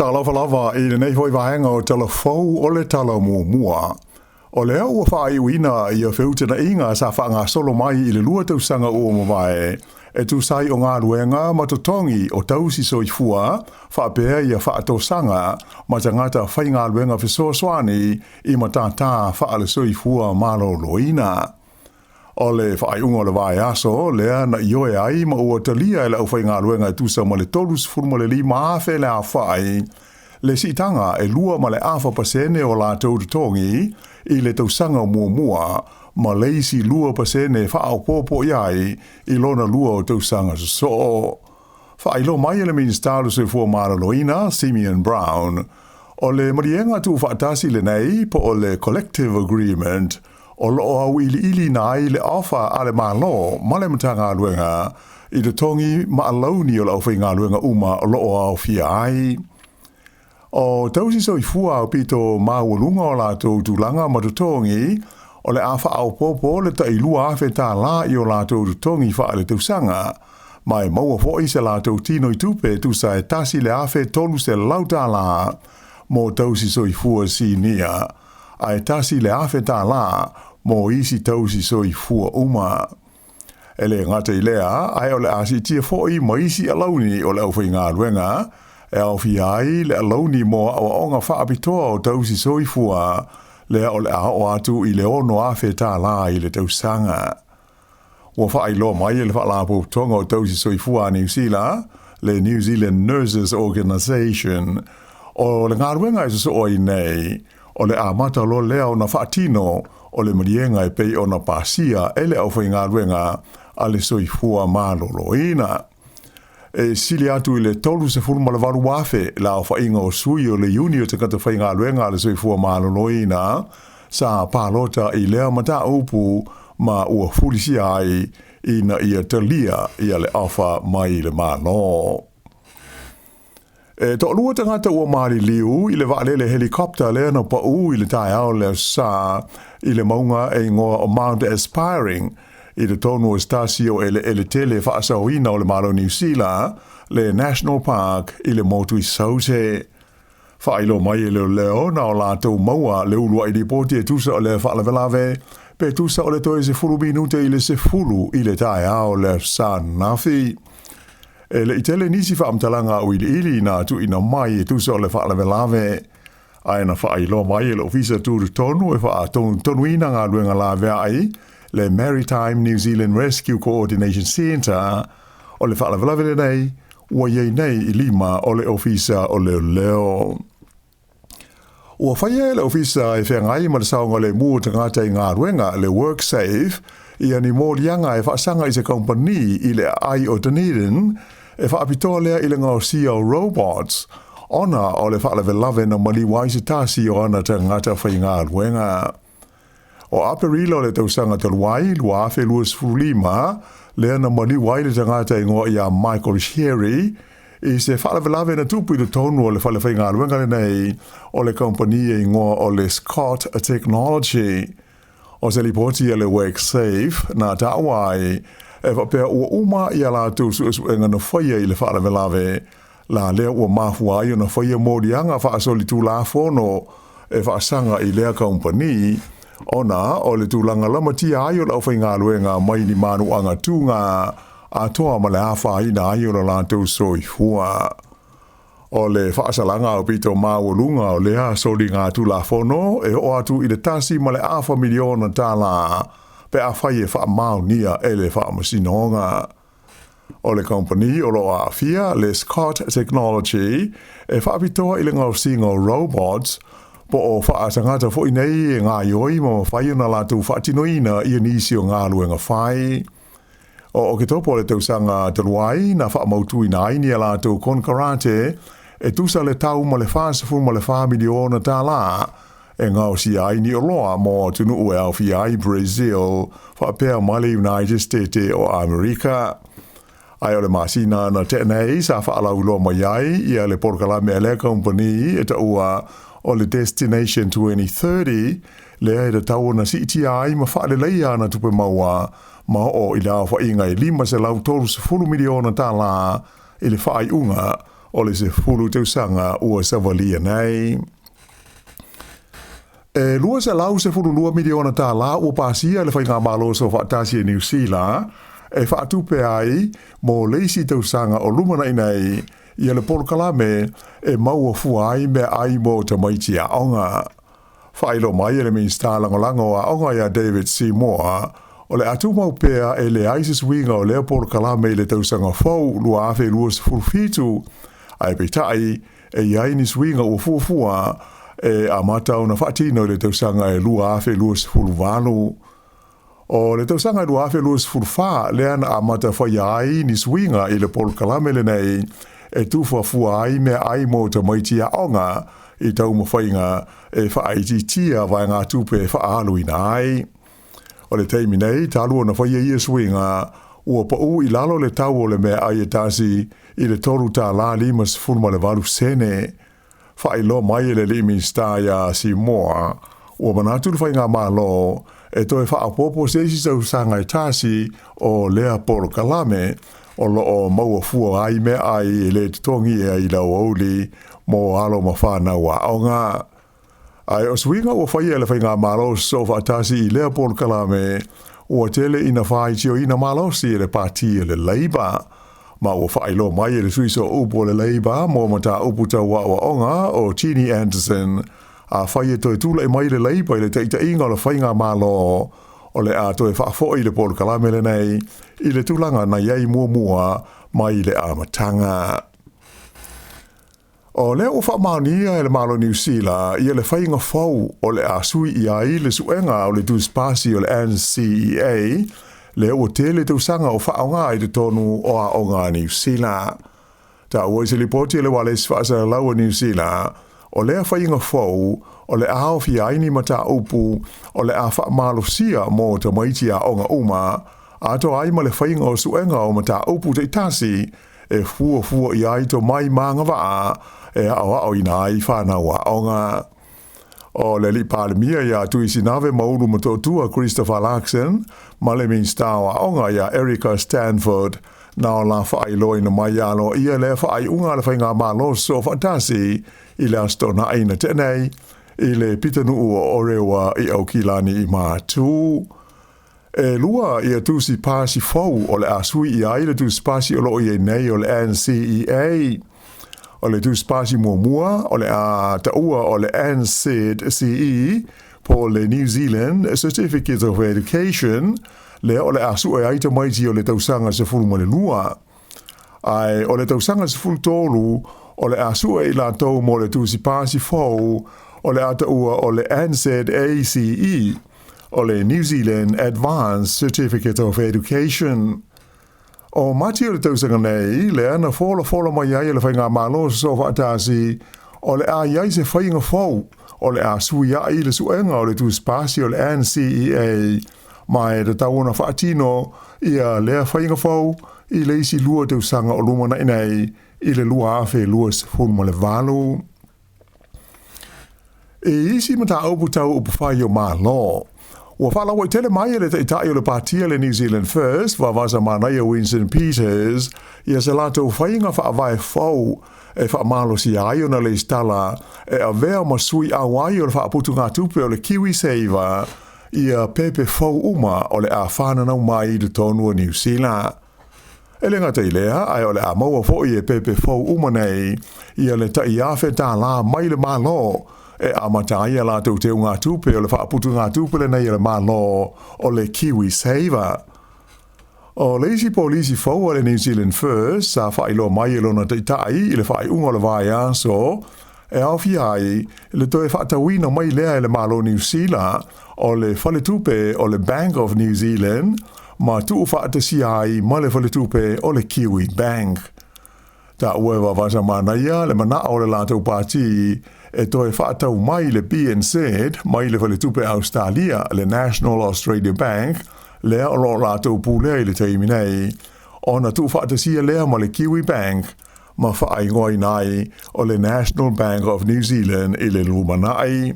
Talofa lava i lenei foi vaega o Tala Fou o le Tala Muamua. O lea ua faaiuina ia feutanaiga sa faagasolo mai i le 2 tausaga ua mavae e tusa ai o galuega ma totogi o tausi soifua faapea ia faatosaga ma tagata faigaluega fesoasoani i matatā faale-soifua maloloina. O le faaiuga o le vaiaso lea na ioe ai ma ua talia e le aufaigaluega e tusa ma le 35,000 le aofai le siitaga e 2.5% o latou totogi i le tausaga muamua ma le isi 2% faaopoopo i ai i lona lua o tausaga sosoo. Faailoa mai e le Minisita o le Soifua Maloloina, Simeon Brown, o le maliega tuufaatasi lenei po o le Collective Agreement o lo o auiliiliina ai le ofa a le Malo ma le Matagaluega i totogi ma alauni o le aufaigaluega uma o lo o aofia ai. O tausi soifua aupito maualuga o latou tulaga ma totogi, o le a faaopoopo le tai $2,000 i o latou totogi faaletausaga, ma e maua foi se latou tino i tupe e tusa e $1,300 mo tausi soifua sinia, ae $1,000 mo isi tausi soifua uma. E le gata i lea, ae o le a siitia foi ma isi alauni o le aufaigaluega, e aofia ai le alauni mo aoaoga faapitoa o tausi soifua, lea o le a oo atu i le $6,000 i le tausaga. Ua faailoa mai e le Faalapotopotoga o Tausi Soifua a Niu Sila, le New Zealand Nurses Organisation, o le galuega e sosoo ai nei, o le amata loa lea ona faatino o le maliega e pei ona pasia e le aufaigaluega a le soifua maloloina. E sili atu i le 38,000 le aofaiga o sui o le iuni o tagata faigaluega a le soifua maloloina sa palota i lea mataupu ma ua fulisia ai ina ia talia ia le ofa mai le Malo. E toalua tagata ua maliliu i le vaalele helicopter lea na pau i le taeao le Aso Sa i le mauga e igoa o Mount Aspiring i totonu o se tasi o eleele tele faasaoina o le Malo o Niu Sila, le National Park i le motu i Saute. Faailoa mai e leoleo na o latou maua le uluai lipoti e tusa o lea faalavelave pe tusa o le toe 9:50 i le taeao le Aso Sa ananafi. E le i tele nisi faamatalaga auiliili na tuuina mai e tusa o le faalavelave, ae na faailoa mai e le Ofisa Tutotonu e faatonutonuina galuega laveai, le Maritime New Zealand Rescue Coordination Centre, o le faalavelave lenei ua i ai nei i lima o le Ofisa o Leoleo. Ua faia e le Ofisa e feagai ma le saogalemu o tagata i galuega, le WorkSafe, ia ni moliaga e faasaga i se kamupani i le aai o Dunedin e faapitoa lea i le gaosia o robots ona o le faalavelave na maliu ai se tasi o ana tagata faigaluega. O Aperila o le tausaga talu ai, 2025, lea na maliu ai le tagata igoa ia Michael Sherry i se faalavelave na tupu i totonu o le fale faigaluega lenei o le kamupani e igoa o le Scott Technology. O se lipoti a le WorkSafe na taua ai e faapea ua uma ia latou suesuega na faia i le faalavelave la lea ua mafua ai ona faia moliaga faasolitulafono e faasaga i lea kamupani ona o le tulaga lamatia ai o le aufaigaluega mai ni manuaga tūgā atoa ma le afaina ai o lo latou soifua. O le faasalaga aupito maualuga o lea soligatulafono e oo atu i le $1.5 miliona pe afai e faamaonia e le faamasinoga. O le kamupani o lo o aafia, le Scott Technology, e faapitoa i le gaosiga o robots po o faatagata foi nei e gaoioi ma mafai ona latou faatinoina ia nisi o galuega fai. O Oketopa o le tausaga talu ai na faamautuina ai ni a latou konekarate e tusa le tau ma le $44 miliona e gaosia ai ni oloa mo atunuu e aofia ai Brazil faapea ma le United States o Amerika. Ae o le masina na tea nei sa faalauiloa mai ai ia le polokalame a lea kamupani e taua o le Destination 2030, lea e tatau ona siitia ai ma faaleleia ana tupe maua ma oo i le aofaiga e $530 miliona i le faaiuga o le 10 tausaga ua savalia nei. E $212 miliona tālā ua pasia e le Faigamalo Soofaatasi a Niu Sila e faatupe ai mo le isi tausaga o lumanai nei ia le polokalame e maua fua ai meaai mo tamaiti aoga. Faailoa mai e le Minisita Lagolago o Aoga ia David Seymour, o le a tumau pea e leai se suiga o lea polokalame i le tausaga fou 2027, ae peitai e i ai ni suiga ua fuafua e amata ona faatino i le tausaga e 2028. O le tausaga e 2024 lea na amata faia ai ni suiga i le polokalame lenei e tufa fua ai meaai mo tamaiti aoga i taumafaiga e faaitiitia vaegatupe e faaaluina ai. O le taimi nei, talu ona faia ia suiga, ua pau i lalo le tau o le meaai e tasi i le $3.58. Faailoa mai e le alii Minisita ia Seymour, ua manatu le Faigamalo e toe faaopoopo se isi tausaga e tasi o lea polokalame o lo o maua fua ai meaai e le totogia i le aoauli mo alo ma fanau aoga. Ae o suiga ua faia e le Faigamalo Soofaatasi i lea polokalame, ua tele ina faitioina malosi e le Pati a le Labour. Ma ua faailoa mai e le sui sooupu o le Labour mo mataupu tau aoaoga o Ginny Anderson, afai e toe tulai mai le Labour i le taitaiga o le Faigamalo, o le a toe faafoi le polokalame lenei i le tulaga na i ai muamua mai le amataga. O lea ua faamaonia e le Malo o Niu Sila ia le faiga fou o le a sui i ai le suega o le tusipasi o le NCEA, lea ua tele tausaga o faaaoga i totonu o aoga a Niu Sila. Taua i se lipoti a le Ualesi Faasalalau a Niu Sila, o lea faiga fou o le a aofia ai ni mataupu o le a faamalosia mo tamaiti aoga uma, atoa ai ma le faiga o suega o mataupu taitasi e fuafua i ai tomai ma agavaa e aoaoina ai fanau aoga. O le alii Palemia ia Tuisinave Maulu Motootua Christopher Luxon ma le Minisita o Aoga ia Erica Stanford na o la faailoaina mai aloaia lea faaiuga a le Faigamalo Soofaatasi i le Aso Toonai na tea nei i le pitonuu o Orewa i Aukilani i Matu. E lua ia tusi pasi fou o le a sui i ai le tusi pasi o lo o i ai nei o le NCEA. O le tusi pasi muamua o le a taua o le NZCE po o le New Zealand Certificate of Education, lea o le a sue ai tamaiti o le tausaga 12. Ae o le tausaga 13 o le a sue i latou mo le tusi pasi fou o le a taua o le NZACE, o le New Zealand Advanced Certificate of Education. O Mati o le tausaga nei, lea na folafola mai ai e le Faigamalo Sosoofaatasi o le a i ai se faiga fou o le a suiai le suega o le tusipasi o le NCEA, ma e tatau ona faatino ia lea faiga fou i le isi lua tausaga o lumanai nei i le 2028. I isi mataupu tau upufai o Malo, ua faalauaitele mai e le Taitai o le Pati a le New Zealand First, Vavasa Manaia Winston Peters, ia se latou faiga faavae fou e faamalosia ai ona lesitala e avea ma sui auai o le faaputugatupe o le KiwiSaver ia pepe fou uma o le a fananau mai i totonu o Niu Sila. E le gata i lea, ae o le a maua foi e pepe fou uma nei ia le tai $1,000 mai le Malo e amata ai a latou teugatupe o le faaputugatupe lenei a le Malo o le KiwiSaver. O le isi polisi fou a le New Zealand First sa faailoa mai e lona taitai i le faaiuga o le vaiaso e aofia ai le toe faatauina mai lea e le Malo Niu Sila o le faletupe o le Bank of New Zealand ma tuufaatasia ai ma le faletupe o le Kiwi Bank. Taua e Vavasa Manaia le manao o le latou pati e toe faatau mai le BNZ mai le faletupe Ausetalia le National Australia Bank lea o lo o latou pulea i le taimi nei, ona tuufaatasia lea ma le Kiwi Bank ma faaigoaina ai o le National Bank of New Zealand i le lumanai.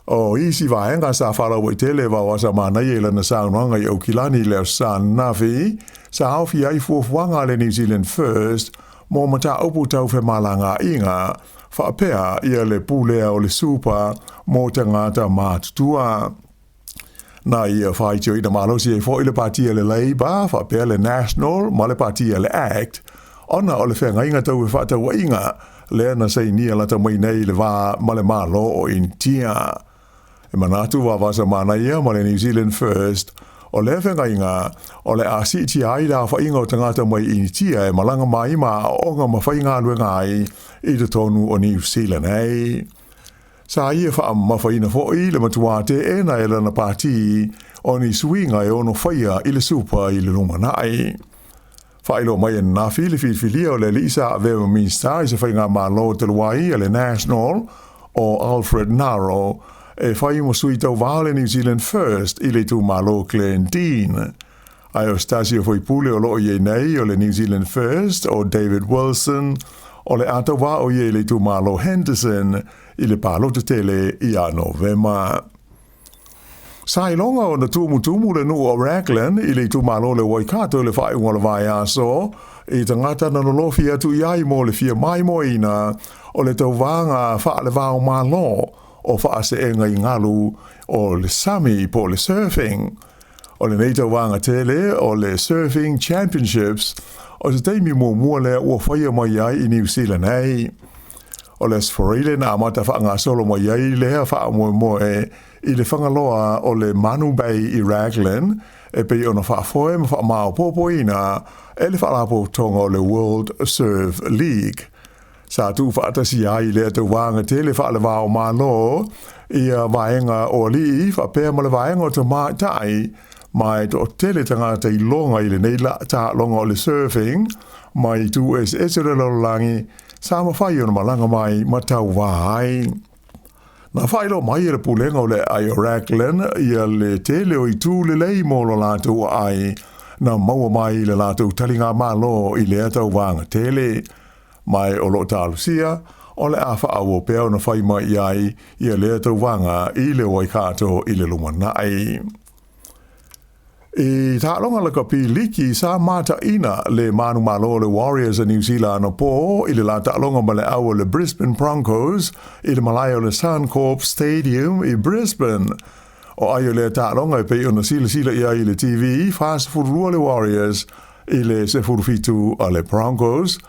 O isi vaega sa faalauaitele e Vaoasa Manaia i lana saunoaga i Aukilani i le Aso Sa ananafi, sa aofia ai fuafuaga a le New Zealand First mo mataupu tau femalagaaiga faapea ia le pulea o le supa mo tagata matutua. Na ia faitioina malosi ai foi le pati a le Labour faapea le National ma le pati a le Act ona o le feagaiga tau fefaatauaiga lea na sainia lata mai nei i le va ma le Malo o Initia. E manatu Vavaso Manaia ma le New Zealand First, o lea feagaiga o le a siitia ai le aofaiga o tagata mai Initia e malaga mai ma aooga ma faigaluega ai i totonu o Niu Sila nei. Sa ia faamamafaina foi le matuā teena e lana pati o ni suiga e ono faia i le supa i le lumanai. Faailoa mai ananafi le filifilia o le alii sa avea ma Minisita i se faigamalo talu ai a le National o Alfred Ngaro e fai ma sui tauva o le New Zealand First i le itumalo Glendene. Ae o se tasi o faipule o lo o i ai nei o le New Zealand First o David Wilson o le a tauva o ia i le itumalo Henderson i le palota tele ia Novema. Sa iloga ona tumutumu le nuu o Raglan i le itumalo o le Waikato i le faaiuga o le vaiaso i tagata na lolofi atu i ai mo le fia maimoaina o le tauvaga faale-va-o-Malo o faaseega i galu o le sami po o le surfing. O lenei tauvaga tele o le Surfing Championships o se taimi muamua lea ua faia mai ai i Niu Sila nei. O le Aso Faraile na amata faagasolo mai ai lea faamoemoe i le fagaloa o le Manu Bay i Raglan e pei ona faafoe ma faamaopoopoina e le Faalapotopotoga o le World Surf League. Sa tuufaatasia ai lea tauvaga tele faale-va-o-Malo ia vaega o alii faapea ma le vaega o tamaitai, ma e toatele tagata iloga i lenei taaloga o le surfing mai itu eseese o le lalolagi sa mafai ona malaga mai ma tauva ai. Na faailoa mai e le Pulega o le Aai o Raglan ia le tele o itu lelei mo lo latou aai na maua mai i le latou taligamalo i lea tauvaga tele. Ma o lo o talosia, o le a faaauau pea ona fai mai i ai ia lea tauvaga i le Waikato i le lumanai. I taaloga lakapi liki sa mataina le manumalo o le Warriors a Niu Sila anapō i le la taaloga ma le au o le Brisbane Broncos i le malae o le Suncorp Stadium i Brisbane. O ai o lea taaloga e pei ona silasila i ai i le TV, 42 le Warriors i le 17 a le Broncos,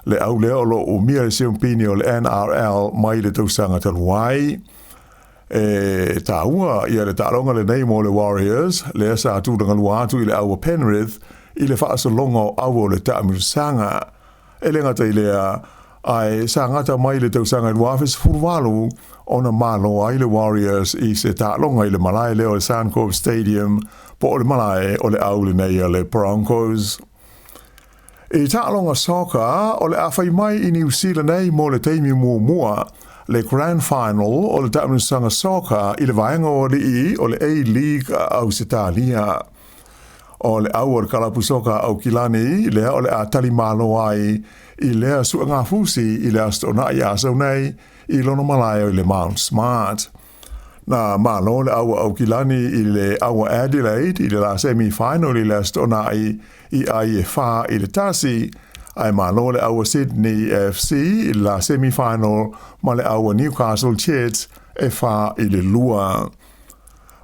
le au lea o lo o umia le siumpini o le NRL mai le tausaga talu ai. E taua ia le taaloga lenei mo le Warriors, lea sa tulagalua atu i le au a Penrith i le faasologa o au o le taamilosaga. E le gata i lea, ae sa gata mai le tausaga i 2018 ona malo ai le Warriors i se taaloga i le malae lea o le Suncorp Stadium po o le malae o le au lenei a le Broncos. I taaloga soccer, o le a fai mai i Niu Sila nei mo le taimi muamua le Grand Final o le taamilosaga soccer i le vaega o alii o le A-League a Ausetalia. O le au o le kalapu soka a Aukilani lea o le a tali malo ai i lea suegafusi i le Aso Toonai Asau nei i lona malae i le Mount Smart. Na malo le au a Aukilani i le au a Adelaide i le la semi-final i le Aso Toonai i ai e 4-1, ae malo le au a Sydney FC i le la semi-final ma le au a Newcastle Jets e 4-2.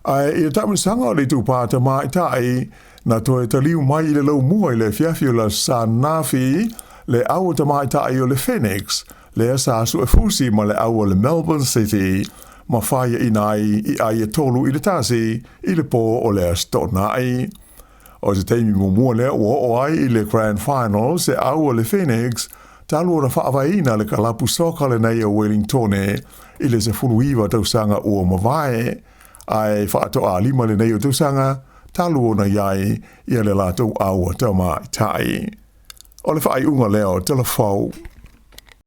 Ae i le taamilosaga o le itupa tamaitai, na toe taliu mai i le laumua i le afiafi o le Aso Sa ananafi le au a tamaitai o le Phoenix, lea sa suefusi ma le au o le Melbourne City ma faiaina ai i ai e 3-1 i le pō o le Aso Toonai. O se taimi muamua lea ua oo ai i le Grand Final se au o le Phoenix talu ona faavaeina le kalapu soka lenei o Wellingtone i le 19 tausaga ua mavae, ae faatoalima lenei o tausaga talu ona i ai ia le latou au a tamaitai. O le faaiuga lea o Tala Fou.